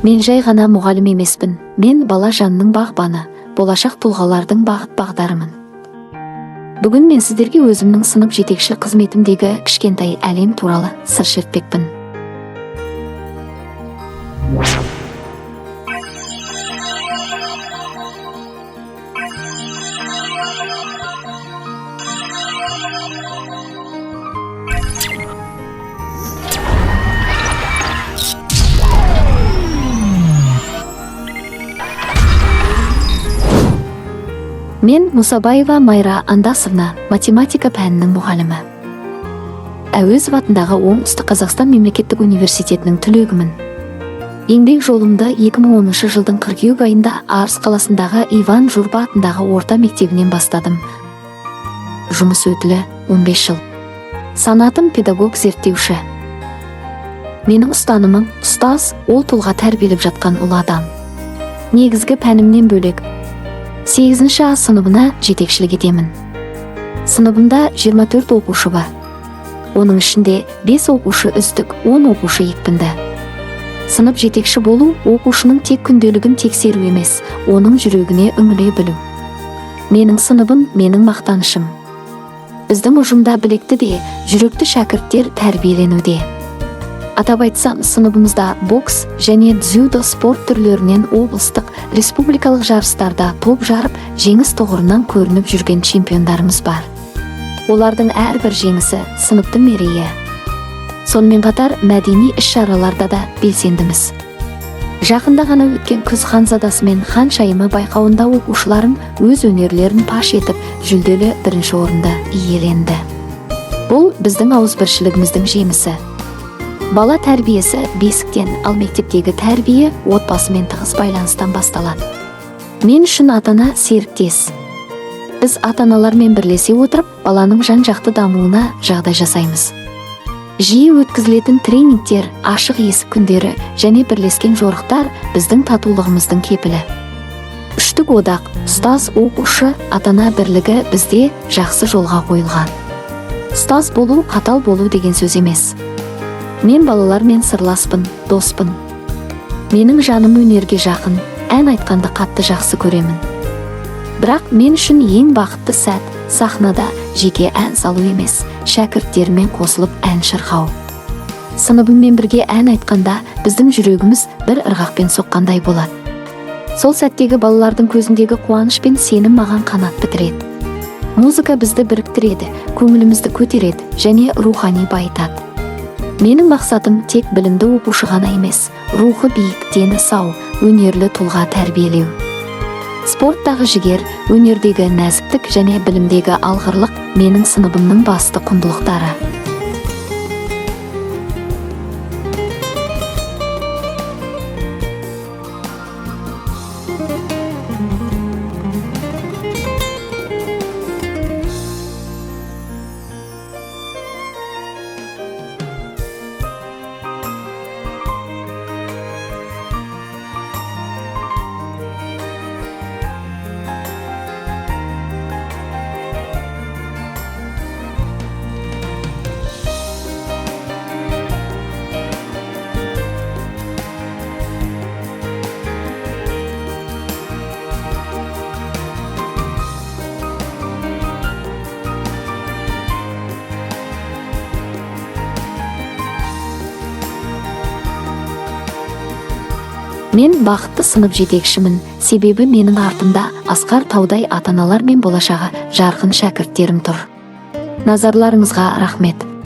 Мен жай ғана мұғалім емеспін. Мен бала жанының бағбаны, болашақ тұлғалардың бағыт-бағдарымын. Бүгін мен сіздерге өзімнің сынып жетекші қызметімдегі кішкентай әлем туралы сыр шертпекпін. Мен Мұсабаева Майра Андасовна, математика пәнінің мұғалімі. Әуезов атындағы Оңтүстік Қазақстан мемлекеттік университетінің түлегімін. Еңбек жолымды 2010 жылдың қыркүйек айында Арыс қаласындағы Иван Журба атындағы орта мектебінен бастадым. Жұмыс өтілі 15 жыл. Санатым педагог зерттеуші. Менің ұстанымым: ұстаз ол тұлға тәрбиелеп жатқан ұлы адам. Негізгі пәнімнен бөлек 8 А сыныбына жетекшілік етемін. Сыныбымда 24 оқушы бар. Оның ішінде 5 оқушы үздік, 10 оқушы екпінді. Сынып жетекші болу оқушының тек күнделігін тексеру емес, оның жүрегіне үңіле білу. Менің сыныбым менің мақтанышым. Біздің ұжымда білекті де жүректі шәкірттер тәрбиеленуде. Атап айтсам, сыныбымызда бокс және дзюдо спорт түрлерінен облыстық, республикалық жарыстарда топ жарып, жеңіс тұғырынан көрініп жүрген чемпиондарымыз бар. Олардың әрбір жеңісі сыныптың мерейі. Сонымен қатар мәдени іс-шараларда да белсендіміз. Жақында ғана өткен Күз ханзадасы мен ханшайымы байқауында оқушыларым өз өнерлерін паш етіп, жүлделі бірінші орынды иеленді. Бұл біздің ауызбіршілігіміздің жемісі. Бала тәрбиесі бесіктен, ал мектептегі тәрбие отбасымен тығыз байланыстан басталады. Мен үшін ата-ана серіктес. Біз ата-аналармен бірлесе отырып, баланың жан-жақты дамуына жағдай жасаймыз. Жиі өткізілетін тренингтер, ашық есік күндері және бірлескен жорықтар біздің татулығымыздың кепілі. Үштік одақ, ұстаз, оқушы, ата-ана бірлігі бізде жақсы жолға қойылған. Ұстаз болу қатал болу деген сөз емес. Мен балалармен сырласпын, доспын. Менің жаным өнерге жақын, ән айтқанды қатты жақсы көремін. Бірақ мен үшін ең бақытты сәт сахнада жеке ән салу емес, шәкірттеріммен қосылып ән шырқау. Сыныбыммен бірге ән айтқанда біздің жүрегіміз бір ырғақпен соққандай болады. Сол сәттегі балалардың көзіндегі қуаныш пен сенім маған қанат бітіреді. Музыка бізді біріктіреді, көңілімізді көтереді және рухани байытады. Менің мақсатым тек білімді оқушы ғана емес, рухы биік, дені сау, өнерлі тұлға тәрбиелеу. Спорттағы жігер, өнердегі нәзіктік және білімдегі алғырлық менің сыныбымның басты құндылықтары. Мен бақытты сынып жетекшімін, себебі менің артымда асқар таудай ата-аналар мен болашағы жарқын шәкірттерім тұр. Назарларыңызға рахмет.